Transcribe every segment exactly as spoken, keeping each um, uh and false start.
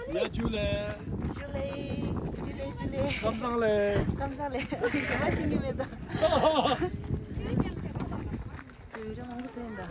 ཡ་ཇུ་ལེ། ཇུ་ལེ། ཇུ་ལེ། ཇུ་ལེ། ཁམས་བཟང་ལེ། ཁམས་བཟང་ལེ། ཞེ་མ་ཤེས་ཀྱི་མེད་ད། དུས་རིང་མང་པོ་ཟིན་ད།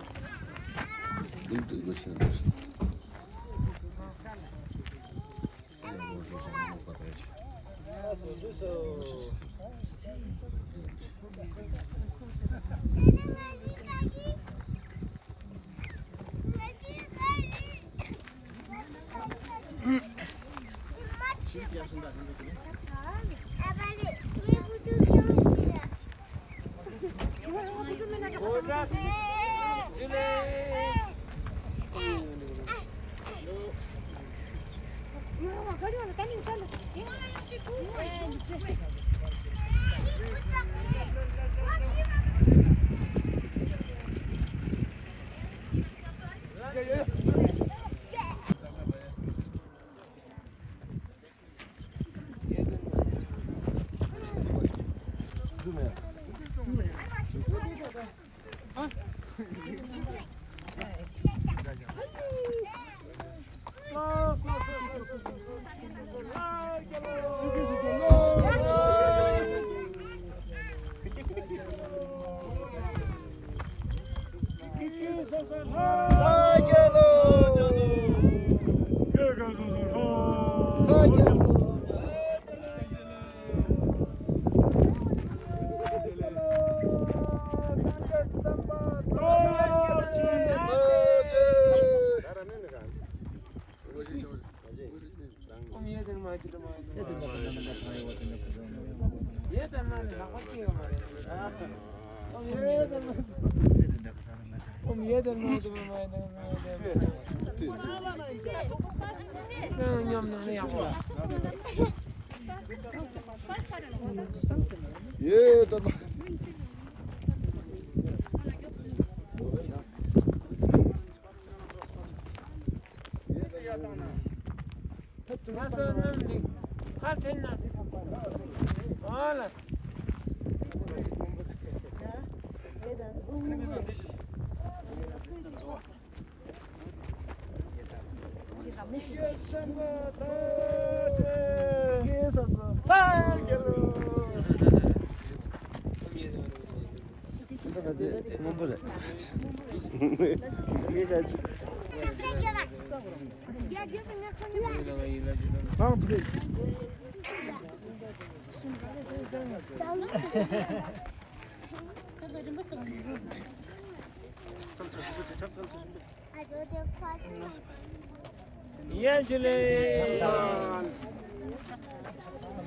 ཡེ་ད་ལ། ང་སོ་ནམ་ནི་ཕར་འཐེན་ན། ཨ་ལ། ये चले।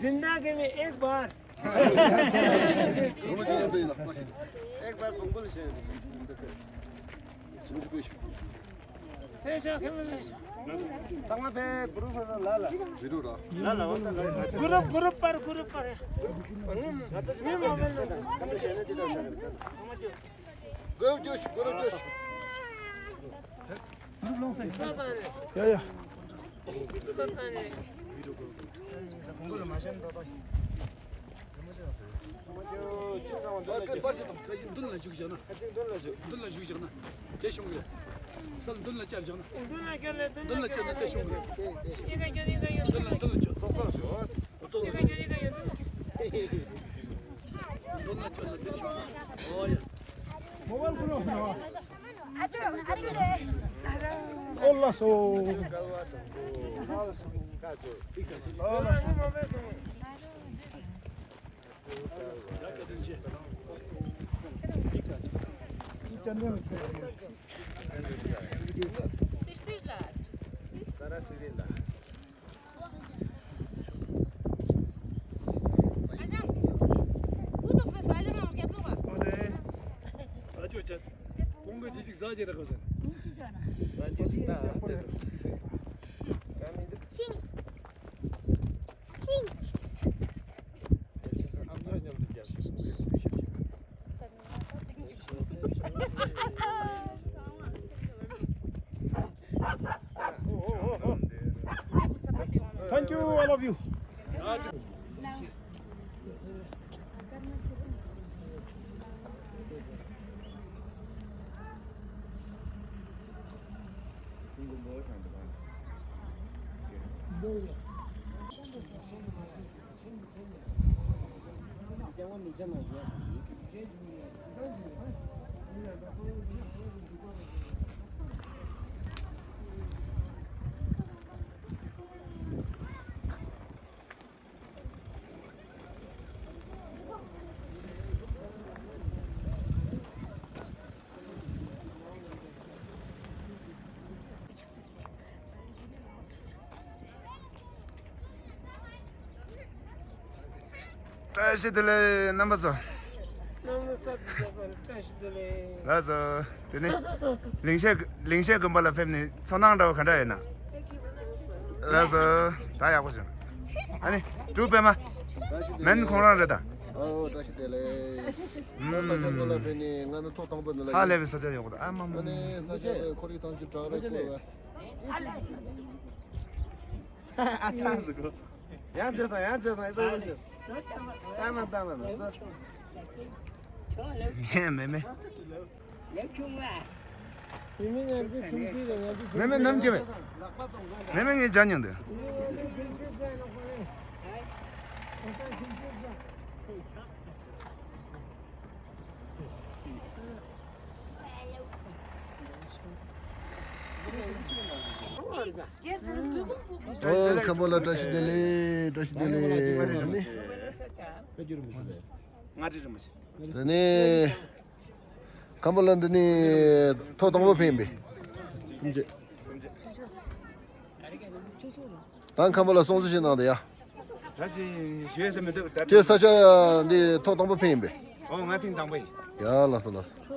जिंदगी में एक बार। एक बार पंगुल से। ཚང་མ་ཕེབས། གུ་རུབ་ཕེབས། ལ་ལ། ལ་ལ། འོ་ད་ལ། གུ་རུབ། གུ་རུབ་པར། གུ་རུབ་པར། ངས་མ་མེད་ན། གུ་རུབ་བརྗོད་ཤིག་གུ་རུབ་བརྗོད་ཤིག་ཡ་ཡ། མདུན་ལ་བཞུགས་བཞག་ན། མདུན་ལ་བཞུགས། མདུན་ལ་བཞུགས་བཞག་ན། དེ་ཤོང་གི། ས་མདུན་ལ་བཅར་བཞག་ན། མདུན་ལ་བཅར་ན། མདུན་ལ་བཅར་ན་དེ་ཤོང་གི། མདུན་ལ། མདུན་ལ་བཅར། མདུན་ལ་བཅར་ན་དེ་ཤོང་གི། ཨོ་ཡ། ཨ་ཅོ། ཨ་ཅོ་ལེ། ཨོ་ལ་སོ། བཀྲ་ཤིས་བདེ་ལེགས་རྣམ་པ་ཚོ། རྣམ་པ་གསར་དུ་བྱས་པར་བཀྲ་ཤིས་བདེ་ལེགས། ལགས་སོ། དེ་ནས་ལིང་ཤེད་ལིང་ཤེད་དགོན་པ་ལ་ཕེབས་ནས་ཚོར་སྣང་འདྲ་བོ་ག་འདྲ་ཡོད་ན། ལགས་སོ། ད་ཡག་པོ་བྱུང་། ཨ་ནི་ཀྲུའུ་པད་མ། མན་ཁོང་རང་རེད་ད། ཨོ་བཀྲ་ཤིས་བདེ་ལེགས། ཨུམ། ས་ཆ་ཁོ་ལ་ཕེབས་ནས་ང་ནི་ཐོག་དང་པོ་འདི་ལ་ཧ་ལས་པའི་ས་ཆ་ཡོང་གི་འདུག་ཨ་མ་མ་མ། ཨ་ནི་ས་ཆ་དེ་ཁོར་ཡུག་ཐང་ཆེན་དྲག་རེད་ཁོ་ལ། ཨ་ཚ་ཟིག་གོ། ཡང་བྱས་སོང་ཡང་བྱས་སོང་ཨེ་ཚ་ཡང་བྱས། ལྟ་མ་ལྟ་མ་མ་སོ། ཡེ་མེ་མེ། མེ་མེ་ང་ཚོའི་ཁྱིམ་མཚེས་རེད། ང་ཚོའི་མེ་མེ་ནམ་སྐྱེ་བས། མེ་མེ་ངས་ཇ་ཉོ་འདོད། མེ་མེ་ང་ཚོའི་ཁྱིམ་མཚེས་རེད། ང་ཚོའི་ཁྱིམ་མཚེས་རེད། ཨོ་མཁན་པོ་ལ་བཀྲ་ཤིས་བདེ་ལེགས། བཀྲ་ཤིས་བདེ་ལེགས། ང་རེ་རེ་མ་བྱེད། དེ་ནས་མཁན་པོ་ལ་འདི་ནས་ཐོག་དང་པོ་ཕེབས་པས། ད་མཁན་པོ་ལ་སྲུང་བརྩི་ཞིག་གནང་དང་ཡ། ད་ཅི་ཞུ་ཡས་མི་འདུག་ད་ཁྱེད་ས་ཆ་འདི་ཐོག་དང་པོ་ཕེབས་ཡིན་པས། ཨོ་ང་ཐེངས་དང་པོ་ཡིན། ཡ་ལགས་སོ་ལགས་སོ།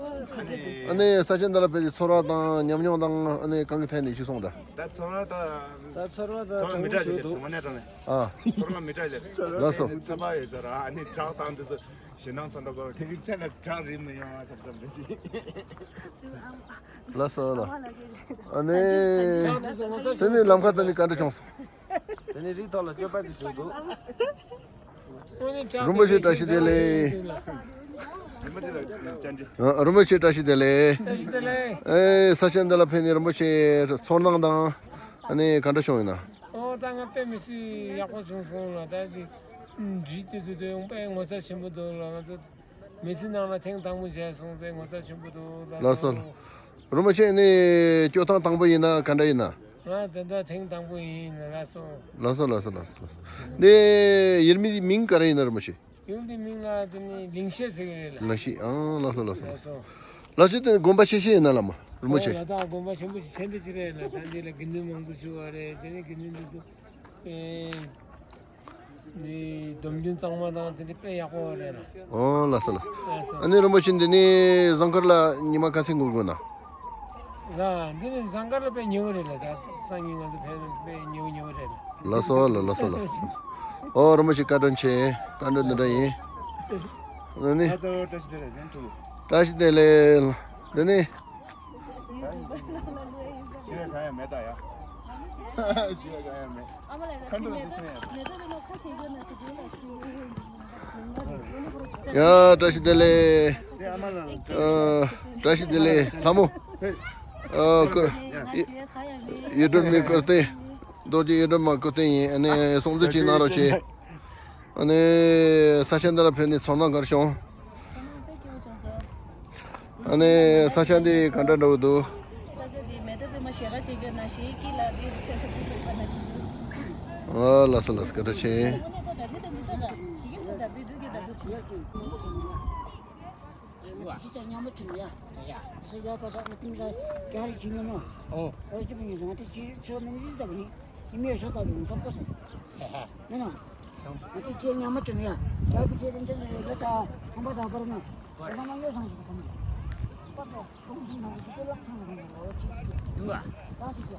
ཨ་ནི་ས་ཆ་འདི་ལ་ཕེབས་ཏེ་ཚོར་བ་དང་ཉམས་མྱོང་དང་ཨ་ནི་གང་གི་ཐད་ནས་ཞུས་སོང་ད། ད་ཚོར་བ་ད། ད་ཚོར་བ་ད་ཚོར་བ་མི་དྲག་ཞིག་སླེབས་སོང་། དངོས་གནས་དྲང་གནས། ཨ། ཚོར་བ་མི་དྲག་སླེབས་སོང་། ལགས་སོ། ཚ་བ་ཡོད་ཚོར་བ་ཨ་ནི་བྲག་དང་འདི་ཚོ་ཞེད་སྣང་ཚ་འདྲ་གོ་དེ་གི་ཚེ་ལ་བྲག་རིལ་མི་ཡོང་བ་བསམ་བསམ་འདྲ་ཞིག་ལགས་སོ་ལགས། ཨ་ནི། དེ་ནི་ལམ་ཁ་དེ་ནི་ག་འདྲ་བྱུང་སོང་། དེ་ནི་རིགས་ཐོག་ལ་སྤྱོད་པ་ཅིག་བྱུང་འདུག་རིན་པོ་ཆེ་བཀྲ་ཤིས་བདེ་ལེགས། ཨ། རིན་པོ་ཆེ་བཀྲ་ཤིས་བདེ་ལེགས། ཨེ་ས་ཆ་འདི་ལ་ཕེབས་ནས་རིན་པོ་ཆེ་ཚོར་སྣང་དང་ཨ་ནི་ག་འདྲ་བྱུང་ཡིན་ན། ཨོ་ད་ང་དཔེ་མི་སྲིད་ཡག་པོ་བྱུང་སོང་ལ། ད་གི་རིགས་དེ་ཚོ་དེ་ཡང་དཔེ་ངོ་མཚར་ཆེན་པོ་འདུག་ལ། ང་ཚོ་མི་ཚེ་ནང་ལ་ཐེངས་དང་པོ་མཇལ་སོང་། དཔེ་ངོ་མཚར་ཆེན་པོ་འདུག་ལགས་སོ། རིན་པོ་ཆེ་ནི་སྐྱོད་སྟངས་དང་པོ་ཡིན་ན་ག་འདྲ་ཡིན་ན། ང་ད་ལྟ་ཐེངས་དང་པོ་ཡིན། ལགས་སོ། ལགས་སོ་ལགས་སོ་ལགས་སོ་ལགས་སོ། འདི་ཡུལ་མི་མིང་ག་རེ་ཡིན་ན་རིན་པོ་ཆེ། ཡུལ་འདི་མིང་ལ་དེ་ནི་ལིང་ཤེད་ཟེར་གི་རེད་ལ། ལིང་ཤེད། ཨང་ལགས་སོ་ལགས་སོ་ལགས་སོ། ལགས་སོ། ལགས་སོ་དེ་དགོན་པ་ཆེ་ཤོས་ཡིན་ན་ལ་མ་རིན་པོ་ཆེ། ལ་དྭགས་དགོན་པ་ཆེན་པོ་ཆེ་ཆེ་འདྲ་ཅིག་རེད་ལ། ད་འདི་ལ་དགེ་འདུན་མང་པོ་ཞིག་ཡོད་རེད། དེ་ནི་དགེ་འདུན་འདི་ཚོ་ཨེ། ནི་སྡོམ་རྒྱུན་གཙང་མ་དང་དེ་འདྲ་དཔེ་ཡག་པོ་རེད་ལ། ཨོ་ལགས་སོ་ལགས་སོ། ལགས་སོ། ཨ་ནི་རིན་པོ་ཆེ་འདི་ནི་ཟངས་དཀར་ལ་ཉི་མ་ག་ཚོད་འགོར་དགོས་ན། ལ་འདི་ནི་ཟངས་དཀར་ལ་དཔེ་ཉེ་བོ་རེད་ལ། ད་སང་ཉིན་ང་ཚོ་ཕེབས་ན་དཔེ་ཉེ་བོ་ཉེ་བོ་རེད་ལ། ལགས་སོ་ལགས་ལགས་སོ་ལགས། ཨོ་རིན་པོ་ཆེ་བཀའ་དྲིན་ཆེ། བཀའ་འདྲི་འདི་འདྲ་ཡིན། ཨ་ནི། ལགས་སོ་བཀྲ་ཤིས་བདེ་ལེགས་ཡིན་ཐུགས། བཀྲ་ཤིས་བདེ་ལེགས། འདི་ནི། ཞུ་ཡ་གང་ཡང་མེད་ད་ཡ། ཞུ་ཡ་གང་ཡང་མེད། ཁ་འགྲོ་ཟེར་སོང་ཡ། ཡ་བཀྲ་ཤིས་བདེ་ལེགས། ཨ། བཀྲ་ཤིས་བདེ་ལེགས་ལྷ་མོ། ཨ། ཀུ། ཡུལ་སྒྲོལ་མའི་སྐུ་རྟེན། རྡོ་རྗེ་ཡུལ་སྒྲོལ་མ་སྐུ་རྟེན་ཡིན། ཨ་ནི་སྲུང་བརྩི་ཅིག་གནང་རོགས་བྱེད། ཨ་ནི་ས་ཆ་འདི་ལ་ཕེབས་ནས་ཚོར་སྣང་ག་རེ་བྱུང་། ཚོར་སྣང་དཔེ་སྐྱིད་པོ་བྱུང་སོང་། ཨ་ནི་ས་ཆ་འདི་ག་འདྲ་འདྲ་བོ་འདུག་ས་ཆ་འདི་མེ་ཏོག་པད་མ་ཞལ་ག་བྱེད་དགོས་ན་ཞེས་སྐྱིད་ལ་འདི་ཚེ་ལ་འདི་ལོས་པ་ན་ཞིག་འདུག་ཨ་ལགས་སོ་ལགས་སོ། བཀའ་དྲིན་ཆེ། དངོས་གནས་ཏོག་ད་འདི་ད་འདི་ཏོག་ད་འདི་གི་ཏོག་ད་འདི་འབྲུ་གི་ད་འདི་སུ། ཅི་ཅང་ཉམས་མ་ཐུབ་ཡ། ཡ། སེ་ཡ་པ་ས་ཨ་ཏིང་ད་ག་རེ་ཅི་ཉོ་ནོ། ཨོ། ཨོ་ཅི་མི་ཉོ་ང་ཏི་ཅི་ཚོ་ནང་ཅི་ད་བི་ཉི་མི་ཤ་ད་བི་ཐོབ་པོ་སེ། ཧེ་ཧེ། མེ་ནོ། སང་། ང་ཏི་ཅི་ཉམས་མ་ཐུབ་ཡ། ད་བི་ཅི་རིན་ཅན་ལ་ད་ཁོང་པ་ད་པར་ནོ། ཨོ་ན་མ་ཡོ་སང་ཅི་ཁོང་། པ་ད་ཁོང་ཅི་ན་ཅི་ལ་ཁང་ལ་ཨོ་ཅི། དུ་ཨ། ད་ཅི་ཅི།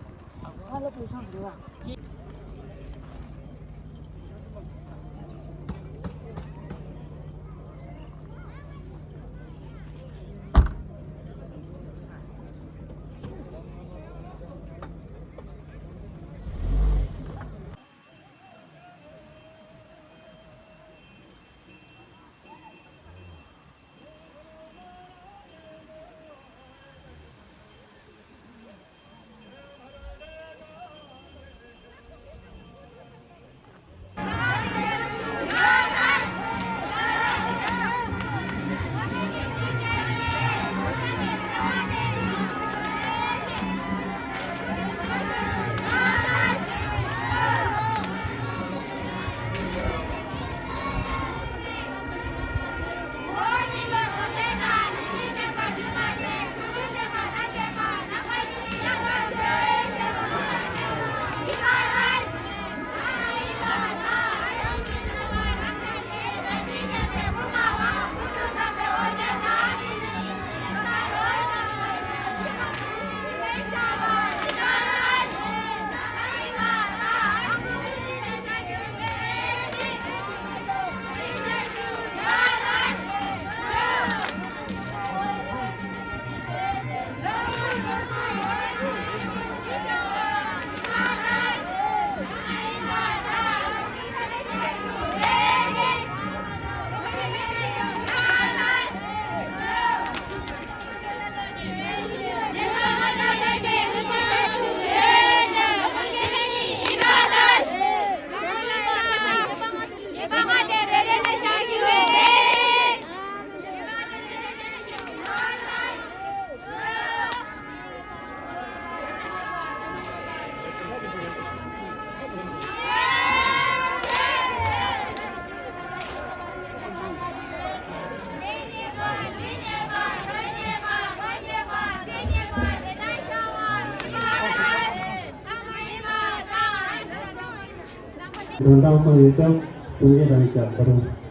འགྲོ་སྟངས་མ་ཡོད་སྟབས་དུང་རྒྱ་རང་ཞག་འབར།